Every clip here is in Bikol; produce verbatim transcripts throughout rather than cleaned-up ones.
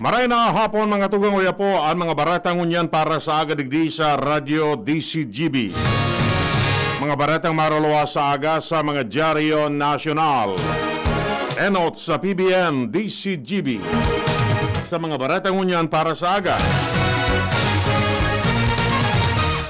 Maray na hapon, mga tugang, uya po an mga baretang ngunyan para sa aga digdi sa Radyo D C G B. Mga baretang maruluwas sa aga sa mga dyaryo nasyonal. Enot sa P B N D C G B. Sa mga baretang ngunyan para sa aga.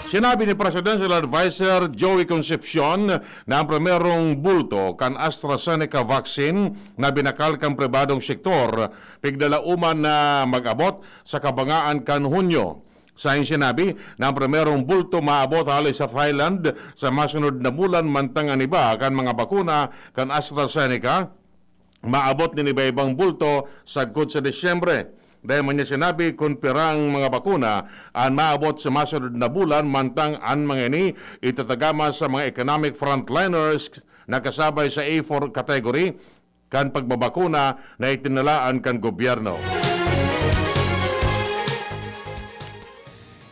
Sinabi ni Presidential Advisor Joey Concepcion na ang primerong bulto kan AstraZeneca vaccine na binakal kan pribadong sektor, piglalauman na mag-abot sa kabangaan kan Hunyo. Sain sinabi na ang primerong bulto maabot hali sa Thailand sa masunod na bulan, mantang an iba kan mga bakuna kan AstraZeneca maabot nin iba-ibang bulto sagkod sa Disyembre. Dai man niya sinabi kun pirang mga bakuna an maabot sa masunod na bulan, mantang an mga ini itatagama sa mga economic frontliners na kasabay sa A four category kan pagbabakuna na itinalaan kan gobyerno.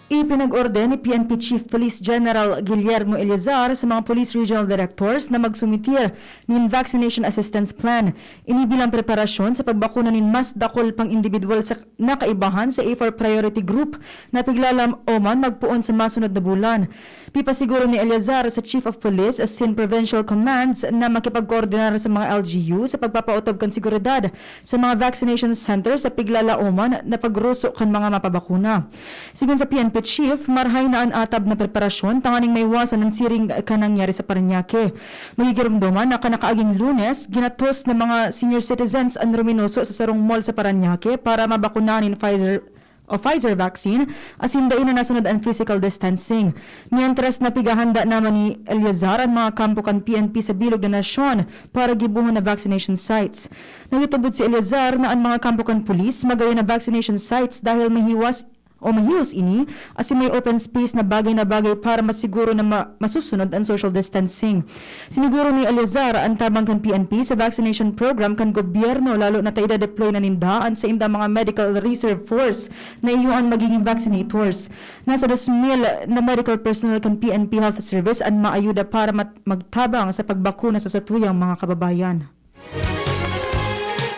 Ipinag-orden ni P N P Chief Police General Guillermo Eleazar sa mga Police Regional Directors na magsumitir nin Vaccination Assistance Plan. Ini bilang preparasyon sa pagbakuna nin mas dakul pang indibidwal sa na kaibahan sa A four Priority Group na piglalauman magpoon sa masunod na bulan. Pipasiguro ni Eleazar sa Chief of Police asin Provincial Commands na makipagkoordinar sa mga L G U sa pagpapaotob kan seguridad sa mga vaccination center sa piglalauman na pagruso kan mga mapabakuna. Sigon sa P N P Chief, marahay na an atab na preparasyon tanganing maiwasan an siring kan nangyari sa Parañaque. Magigiromdoman na kan nakaaging Lunes, ginatos na mga senior citizens an ruminuso sa sarong mall sa Parañaque para mabakunahan nin Pfizer o Pfizer vaccine, asin dai na nasunod an physical distancing. Mientras, napighahanda naman ni Eleazar an mga kampo kan P N P sa bilog na nasyon para gibohon na vaccination sites. Nagtutubod si Eleazar na an mga kampo kan pulis magayon na vaccination sites dahil mahiwas o mahiwas ini, asin may open space na bagay na bagay para masiguro na ma-, masusunod an social distancing. Siniguro ni Eleazar an tabang kan P N P sa vaccination program kan gobyerno, lalo na ta ida-deploy na ninda an saindang mga medical reserve force na iyo an magiging vaccinators. Nasa dos mil na medical personnel kan P N P Health Service an maayuda para mat-, magtabang sa pagbakuna sa satuyang mga kababayan.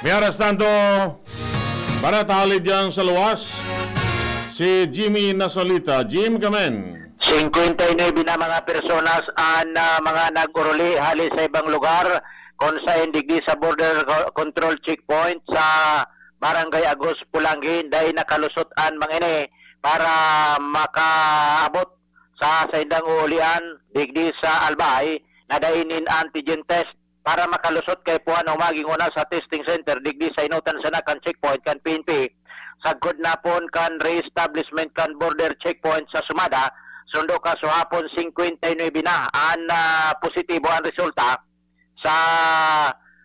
Mientras tanto, para hali diyan sa luwas, si Jimmy Nasalita. Jim, kamen. Singkwenta y nuebe na mga personas an, ah, mga nag-uruli hali sa ibang lugar, kun saen digdi sa border co-, control checkpoint sa Barangay Agus, Polangui, dai nakalusot an mga ini para makaabot sa saindang uulian digdi sa Albay na dai nin antigen test para makalusot kaipuhan o maging una sa testing center digdi sa enotan sana kan checkpoint kan P N P. Sagkod na pon kan re-establishment kan border checkpoint sa Sumada, sundo kasuhapon singkwenta y nuebe na an, ah, positibo an resulta sa,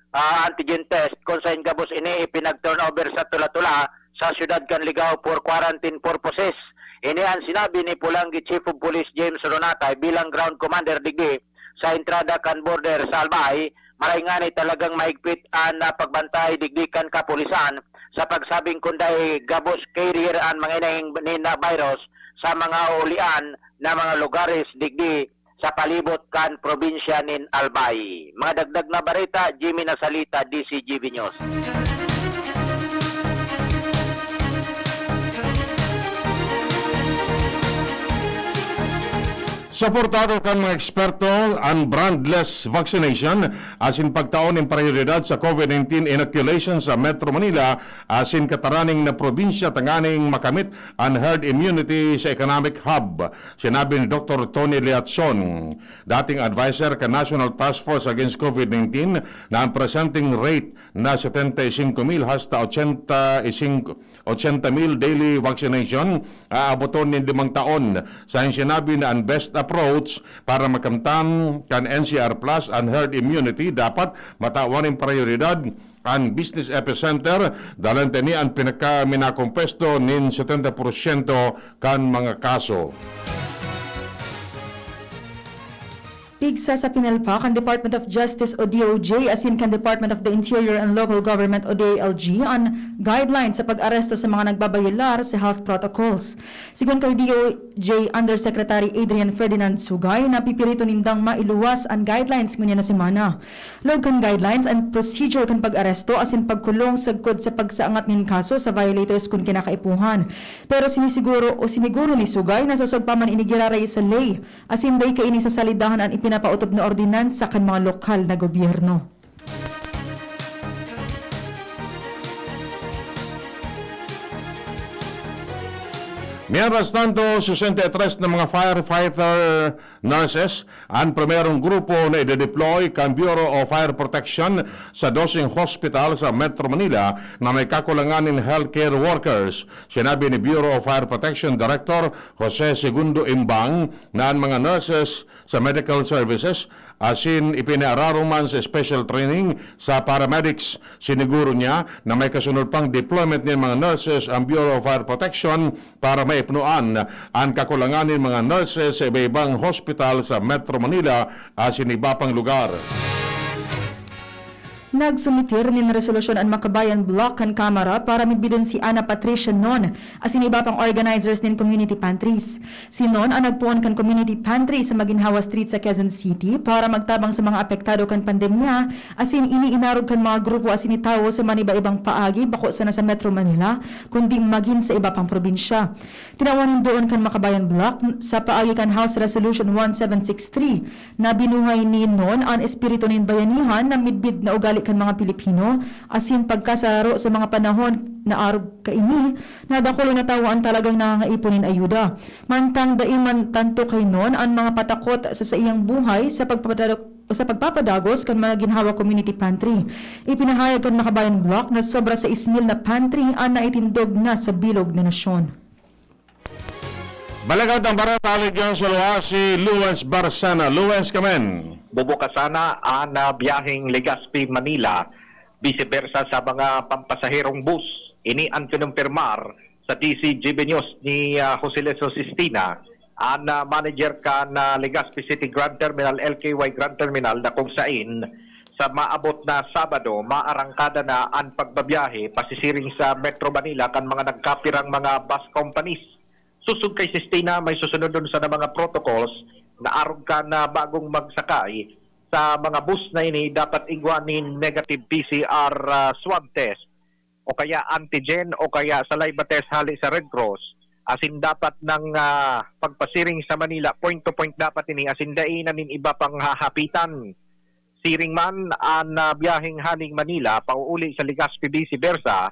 ah, antigen test, kun saen gabos ini ipinag-turnover sa Tula-Tula sa siyudad kan Ligao for quarantine purposes. Ini an sinabi ni Polangui Chief of Police James Ronatay bilang ground commander digdi sa entrada kan border sa Albay. Maray ngani talagang mahigpit an, ah, pagbantay digdi kan kapulisan sa pagsabing kun dai gabos carrier an mga ini nin, ah, virus sa mga uulian na mga lugares digdi sa palibot kan probinsya nin Albay. Mga dagdag na bareta, Jimmy Nasalita, D C G B News. Suportado kan mga eksperto an brandless vaccination asin pagtao nin prayoridad sa COVID nineteen inoculation sa Metro Manila asin kataraning na probinsya tanganing makamit an herd immunity sa economic hub. Sinabi ni Doktor Tony Liatzon, dating adviser kan National Task Force Against COVID nineteen, na ang presenteng rate na setenta y cinco mil hasta ochenta y cinco, ochenta mil daily vaccination aaboton nin limang taon. Saen sinabi na ang best approach para makamtan kan N C R plus an herd immunity, dapat matawan nin prayoridad an business epicenter, dangan ta ini an pinakaminakompwesto nin setenta porsyento kan mga kaso. Pigsa sa pinalpa kan Department of Justice o D O J asin kan Department of the Interior and Local Government o D I L G an guidelines sa pag-aresto sa mga nagbabayolar sa health protocols. Sigon kay D O J Undersecretary Adrian Ferdinand Sugay, napipirito nindang mailuwas an guidelines ngunyan na semana. Laog kan guidelines, an procedure kan pag-aresto asin pagkulong sagkod sa pagsaangat nin kaso sa violators kun kinakaipuhan. Pero sinisiguro o siniguro ni Sugay na sosog pa man ini giraray sa ley. Asin dai kaini sasalidahan an ipinapaotob na ordinansa kan mga lokal na gobyerno. Mientras tanto, sesenta y tres na mga firefighter nurses an primerong grupo na idedeploy kan Bureau of Fire Protection sa doseng hospital sa Metro Manila na may kakulangan nin healthcare workers. Sinabi ni Bureau of Fire Protection Director Jose Segundo Imbang na an mga nurses sa medical services asin ipinaararuman sa special training sa paramedics. Siniguro niya na may kasunod pang deployment nin mga nurses ang Bureau of Fire Protection para maipnoan an kakulangan nin mga nurses sa iba-ibang hospital sa Metro Manila asin iba pang lugar. Nagsumitir nin resolusyon an Makabayan Bloc kan Kamara para midbidon si Ana Patricia Non asin iba pang organizers nin community pantries. Si Non an nagpoon kan community pantry sa Maginhawa Street sa Quezon City para magtabang sa mga apektado kan pandemya, asin ini inarog kan mga grupo asin tawo sa maniba-ibang paagi, bako sana sa Metro Manila, kundi magin sa iba pang probinsya. Tinawan nin duon kan Makabayan Bloc sa paagi kan House Resolution one seven six three na binuhay ni Non an espiritu nin bayanihan na midbid na ugali kan mga Pilipino, asin pagkasararo sa mga panahon na arog kaini, na dakul na tawo an talagang nangangaipon nin ayuda. Mantang dai man tanto kainon an mga patakot sa saiyang buhay sa pagpapadag-, sa pagpapadagos kan mga ginhawa community pantry. Ipinahayag kan Makabayan Bloc na sobra sais mil na pantry an naitindog na sa bilog na nasyon. Balikan tang bareta, Legion sa Luwa, si Luwens Barsana. Luwens, kamen. Bubukas sana an, ah, biyaheng Legazpi-Manila, vice versa sa mga pampasaherong bus. Ini an kinumpirmar sa D C G B News ni, ah, Jose Leso Sistina, an, ah, manager kan, ah, Legazpi City Grand Terminal, L K Y Grand Terminal, na kung sain sa maabot na Sabado, maarangkada na an pagbabiyahe pasisiring sa Metro Manila kan mga nagkapirang mga bus companies. Sosog kay Sistina, may susunodon sana mga protocols na arog kan bagong magsakay sa mga bus na ini, dapat igwa nin negative P C R, ah, swab test o kaya antigen o kaya saliva test hale sa Red Cross, asin dapat nang, ah, pagpasiring sa Manila, point to point dapat ini, asin dai na nin iba pang hahapitan. Siring man an, ah, biyaheng haling Manila, pauuli sa Legazpi, vice versa,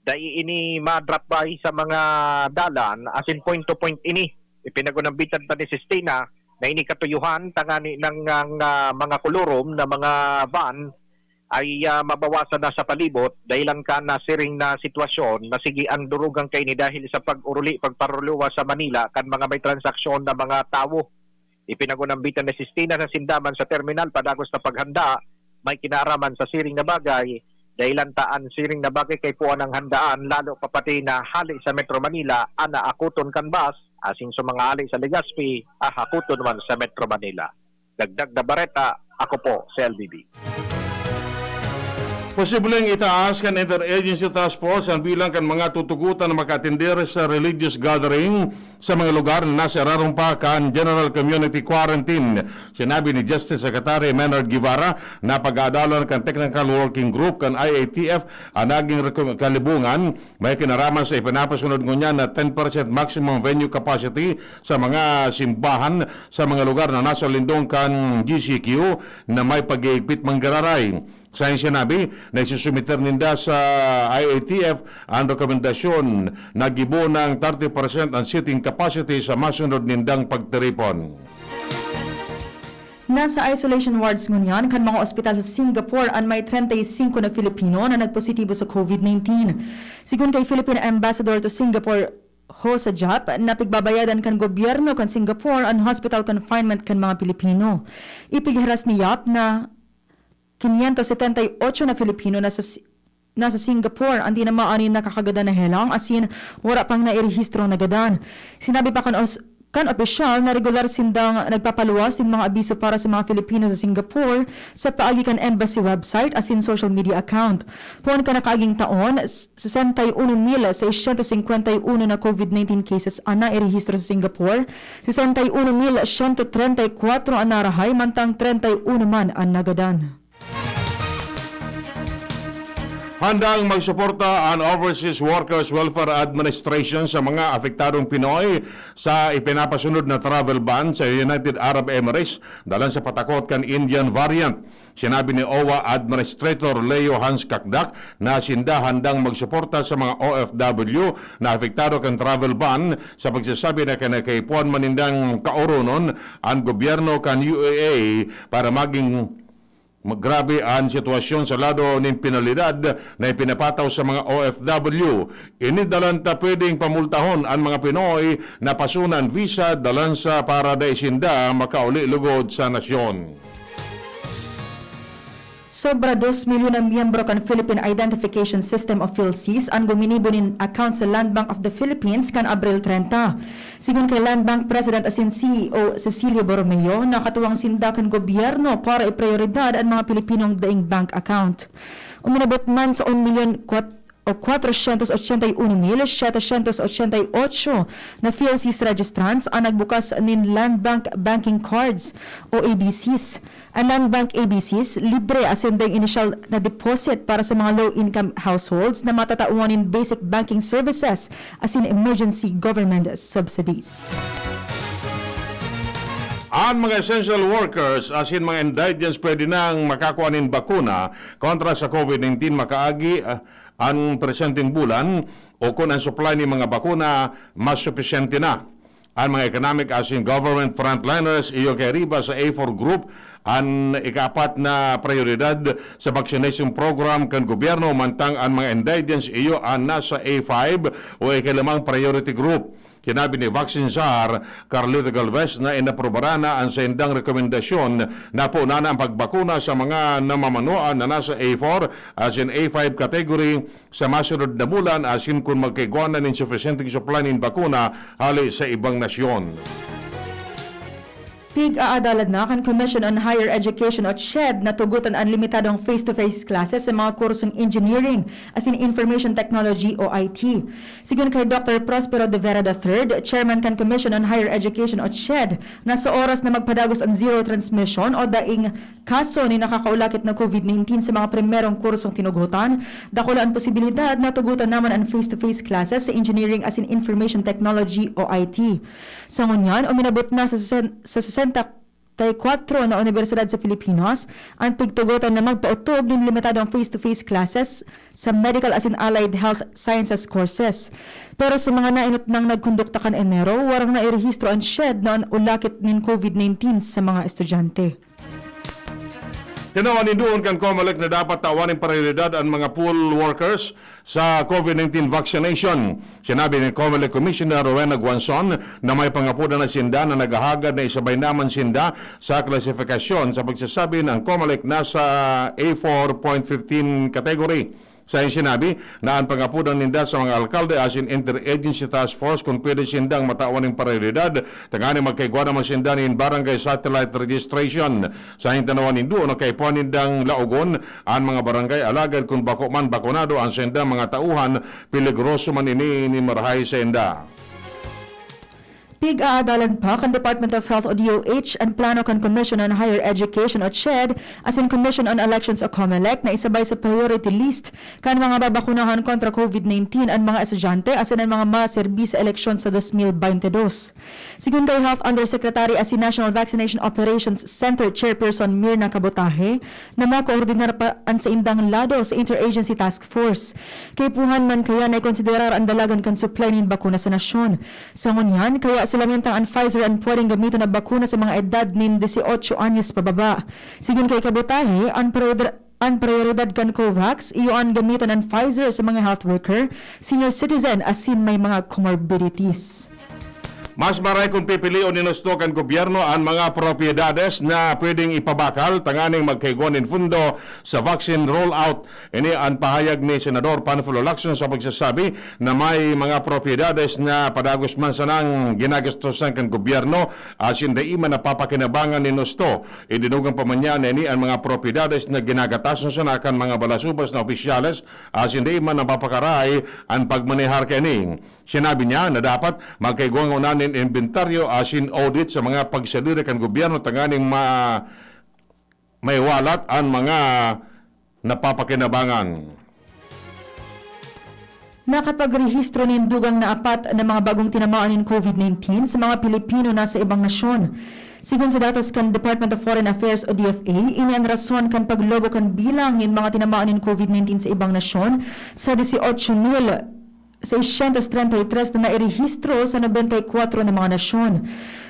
dai ini ma-drop by sa mga dalan, asin point to point ini. Ipinagunambitan pa ni Sistina na ini katuyuhan tangani nang, ang, ah, mga kolorum na mga van ay, ah, mabawasan na sa palibot, dahilan kan nasiring na sitwasyon na sige an durugang kaini dahil sa pag-uruli, pagparuluwas sa Manila kan mga may transaksyon na mga tawo. Ipinagunambitan ni Sistina na sinda man sa terminal padagos na paghanda, may kinaaraman sa siring na bagay, dahilan ta an siring na bagay kaipuhan nang handaan, lalo pa pati na hale sa Metro Manila an aakoton kan bus, asin sa mga hale sa Legazpi, ahakoton man sa Metro Manila. Dagdag na bareta, ako po si L B B. Posibleng itaas kan Interagency Task Force an bilang kan mga tutugotan na makaatender sa religious gathering sa mga lugar na nasa irarom pa kan general community quarantine. Sinabi ni Justice Secretary Menard Guevara na pag-aadalan kan Technical Working Group kan I A T F an naging rekom-, kalibungan, may kinaraman sa ipinapasunod ngunyan na ten percent maximum venue capacity sa mga simbahan sa mga lugar na nasa lindong kan G C Q na may pag-iigpit manggararay. Sa sinabi na isusumiter ninda sa I A T F ang rekomendasyon na gibo ng thirty percent ang seating capacity sa masunod nindang pagtiripon. Nasa isolation wards ngunyan kan mga ospital sa Singapore an may treinta y cinco na Filipino na nagpositibo sa COVID nineteen. Sigon kay Philippine Ambassador to Singapore, Ho Sa Jap, na pigbabayadan kan gobyerno kan Singapore an hospital confinement kan mga Pilipino. Ipighiras ni Yap na quinientos setenta y ocho na Filipino na sa Si-, na sa Singapore an tinamaan nin nakakagadan na helang asin wara pang nairehistro na gadan. Sinabi pa kan os-, kan opisyal na regular sindang nagpapaluwas nin mga abiso para sa mga Filipino sa Singapore sa paagi kan embassy website asin social media account. Poon kan nakaaging taon, sesenta y uno mil seiscientos cincuenta y uno na COVID nineteen cases an nairehistro sa Singapore, sesenta y uno mil ciento treinta y cuatro an narahay, mantang treinta y uno man an nagadan. Handang magsuporta an Overseas Workers Welfare Administration sa mga apektadong Pinoy sa ipinapasunod na travel ban sa United Arab Emirates dalan sa patakot kan Indian variant. Sinabi ni OWWA Administrator Leo Hans Cacdac na sinda handang magsuporta sa mga O F W na apektado kan travel ban, sa pagsasabi na kinakaipuhan man nindang kaoronon an gobyerno kan U A E para maging grabe an sitwasyon sa lado nin penalidad na ipinapataw sa mga O F W. Ini dalan ta pwedeng pamultahon an mga Pinoy na pasunan visa dalan sa para dai sinda makauli lugod sa nasyon. Sobra dos milyon na miyembro kan Philippine Identification System o PhilSys an guminibo nin account sa Land Bank of the Philippines kan Abril treinta. Sigon kay Land Bank President asin C E O Cecilio Borromeo, nakatuwang sinda kan gobyerno para iprioridad an mga Pilipinong daing bank account. Uminabot man sa un milyon kwat-, o cuatrocientos ochenta y uno mil setecientos ochenta y ocho na PhilSys registrants an nagbukas nin Land Bank Banking Cards o A B Cs. An Land Bank A B Cs, libre asin daing inisyal na deposit para sa mga low-income households na matatawan nin basic banking services asin emergency government subsidies. An mga essential workers asin mga indigents pwede nang makakua nin bakuna kontra sa COVID nineteen makaagi, ah, an presenteng bulan o kun an supply nin mga bakuna mas supisyente na. An mga economic asin government frontliners iyo kairiba sa A four group an ikaapat na prioridad sa vaccination program kan gobyerno, mantang an mga indigents iyo an nasa A five o ikalimang priority group. Sinabi ni Vaccine Czar Carlito Galvez na inaprubaran na an saindang rekomendasyon na punan an pagbakuna sa mga namamanuan na nasa A four asin A five category sa masunod na bulan asin kun magkaigwa na nin supisyenteng supply nin bakuna hale sa ibang nasyon. Pig-aadalan na kan Commission on Higher Education o CHED na tugotan an limitadong face-to-face classes sa mga kursong engineering asin information technology o I T. Sigon kay Doctor Prospero de Vera the third, chairman kan Commission on Higher Education o CHED, na sa oras na magpadagos an zero transmission o daing kaso nin nakakaulakit na COVID nineteen sa mga primerong kursong tinugotan, dakula an posibilidad na tugotan naman an face-to-face classes sa engineering asin information technology o I T. Sa ngunyan, uminabot na sa sesen-, sa sesenta y kwatro na unibersidad sa Pilipinas an pigtugotan na magpaotob nin limitadong face-to-face classes sa medical asin allied health sciences courses. Pero sa mga nainot nang nagkondukta kan Enero, warang nairehistro an CHED na an ulakit nin COVID nineteen sa mga estudyante. Tinawan nin duon kan COMELEC na dapat tawan nin prioridad an mga poll workers sa COVID nineteen vaccination. Sinabi ni COMELEC Commissioner Rowena Guanzon na may pangapodan na sinda na naghahagad na isabay naman sinda sa klasifikasyon sa pagsasabi na ang COMELEC nasa A four point fifteen category. Sa iyang sinabi na an pangapodan ninda sa mga alkalde asin interagency task force kun pwede sindang matawan nin prioridad, tanganing magkaigwa naman sinda nin barangay satellite registration. Sa iyang tanawan nindo na kaipuhan nindang laogon an mga barangay, alagad kun bako man bakunado an saindang mga tauhan, peligroso man ini nin marahay sainda. Pig-aadalan pa kan Department of Health o D O H an plano kan Commission on Higher Education o CHED asin Commission on Elections o COMELEC na isabay sa priority list kan mga babakunahan kontra COVID nineteen an mga estudyante asin an mga maserbi sa eleksyon sa dos mil baynte dos. Sigon kay Health Undersecretary asin National Vaccination Operations Center Chairperson Mirna Cabotaje, na makoordinar pa an saindang lado sa Interagency Task Force. Kaipuhan man kaya na ikonsiderar an dalagan kan supply nin bakuna sa nasyon. Sa ngunyan, kaya silamintang an Pfizer an pwedeng gamiton na bakuna sa mga edad nin dieciocho anyos pababa. Sigon kay Cabotaje, an prioridad, an prioridad kan COVAX iyo an gamiton an Pfizer sa mga health worker, senior citizen asin may mga comorbidities. Mas maray kun pipilion nin husto kan gobyerno an mga propiedades na pwedeng ipabakal tanganing magkaigwa nin fundo sa vaccine rollout. Ini an pahayag ni Senador Panfilo Lacson sa pagsasabi na may mga propiedades na padagos man sanang ginagastosan kan gobyerno asin dai man napapakinabangan nin husto. Idinugang pa man niya na ini an mga propiedades na ginagatasan sana kan mga balasubas na opisyales asin dai man napapakaray an pagmanehar kaini. Sinabi niya na dapat magkaigwa ngona nin imbentaryo asin audit sa mga pagsadiri kan gobyerno tanganing ma-, maiwalat an mga napapakinabangan. Nakapagrehistro nin dugang na apat na mga bagong tinamaan nin covid nineteen sa mga Pilipino na sa ibang nasyon. Sigon sa datos kan Department of Foreign Affairs o D F A, ini an rason kan paglobo kan bilang nin mga tinamaan nin covid nineteen sa ibang nasyon sa dieciocho mil seiscientos treinta y tres na nairehistro sa nobenta y kuwatro na mga nasyon.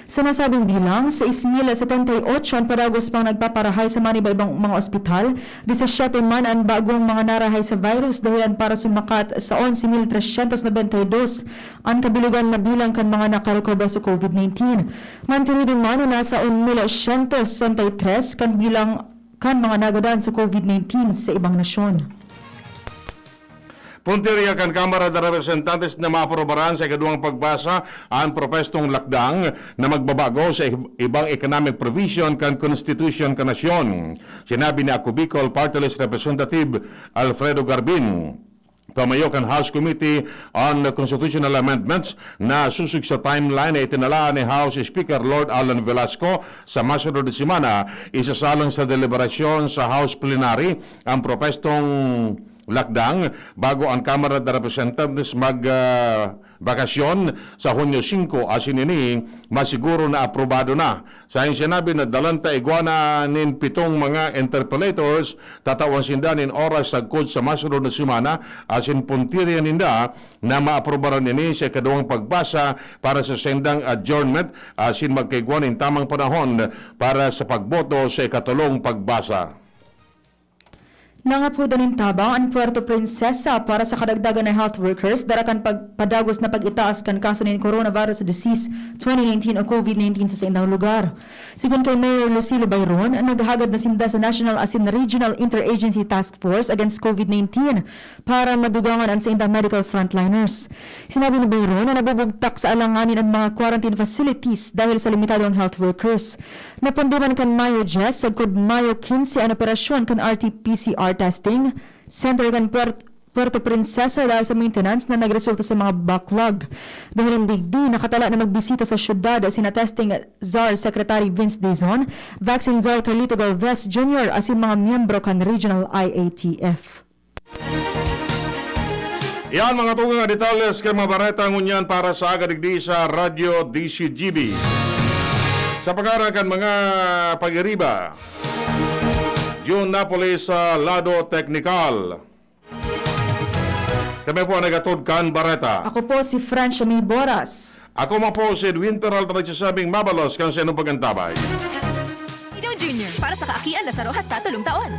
Sa nasabing bilang, sais mil setenta y ocho an padagos pang nagpaparahay sa maniba-ibang mga ospital, disisiete man an bagong mga narahay sa virus dahilan para sumakat sa onse mil tresyentos nobenta y dos an kabilugan na bilang kan mga nakarekobra sa covid nineteen. Mantinido man na nasa un mil syentos sesenta y tres kan bilang kan mga nagadan sa covid nineteen sa ibang nasyon. Puntirya kan Kamara de Representantes na maaprobaran sa ikaduwang pagbasa an propestong lakdang na magbabago sa ib-, ibang economic provision kan Konstitusyon kan Nasyon. Sinabi ni Ako Bicol Party List Representative Alfredo Garbin, pamayo kan House Committee on Constitutional Amendments na susog sa timeline na itinalahan ni House Speaker Lord Alan Velasco sa masunod na semana, isasalang sa deliberasyon sa House Plenary ang propestong lakdang bago ang Kamara de Representantes mag, ah, bakasyon sa Hunyo singko, asin ini masiguro na aprobado na. Sa sinabi na dalan ta igwa na nin pitong mga interpellators, tatawan sinda nin oras sagkod sa masunod na semana, asin puntirya ninda na maaprobaran ini sa ikaduwang pagbasa para sa sendang adjournment, asin magkaigwa nin tamang panahon para sa pagboto sa ikatolong pagbasa. Nangapodan nin tabang an Puerto Princesa para sa kadagdagan na health workers dara kan pagpadagos na pag-itaas kan kaso nin coronavirus disease twenty nineteen o covid nineteen sa saindang lugar. Sigon kay Mayor Lucilo Bayron, naghagad na sinda sa National asin Regional Interagency Task Force Against covid nineteen para madugangan an saindang medical frontliners. Sinabi ni Bayron na nabubugtak sa alanganin an mga quarantine facilities dahil sa limitado ang health workers. Napanduman kan Mayo Jess, sagkod Mayo quince an operasyon kan R T P C R testing center kan Puer-, Puerto Princesa dahil sa maintenance na nagresulta sa mga backlog. Dahilan digdi, nakatala na magbisita sa syudad sina testing czar Secretary Vince Dizon, vaccine czar Carlito Galvez Junior asin mga miyembro kan Regional I A T F. Yan, mga tugang, nga detalye kan mga bareta ngunyan para sa aga digdi sa Radyo D C G B. Sa pangaran kan mga pag-iriba, Jun Napoli sa lado teknikal. Kami po ang naghatod kan bareta. Ako po si Francia May Boras. Ako man po si Edwin Peralta, nagsasabing mabalos kan sa inyong pag-antabay. Ido Junior, para sa kaakian na saro hasta tolong taon.